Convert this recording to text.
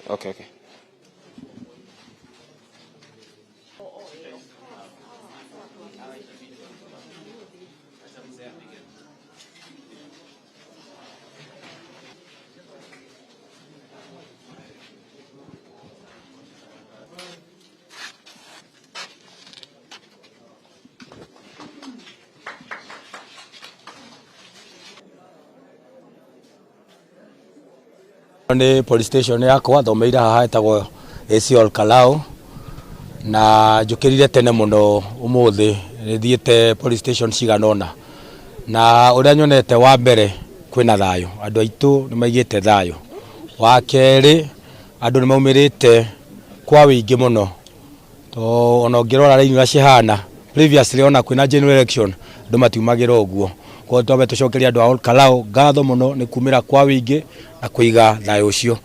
Okay. Nĩ police station yakwa thomeire haha hetagwo AC Ol Kalou na njũkĩrire tene mũno ũmũthĩ nĩ thiĩte police station cigana ũna na ũrĩa nyonete wa mbere kwĩna thayũ andũ aitũ nĩ maigĩte thayũ wa kerĩ andũ nĩ maumĩrĩte kwa wĩingĩ mũno to ona ũngĩrora raini ũrĩa cihana previously ona kwĩna general election andũ matiumagĩra ũguo koguo twambe tũcokerie andũ a Ol Kalou ngatho mũno nĩ kumĩra kwa wĩingĩ na kũiga thayũ ũcio.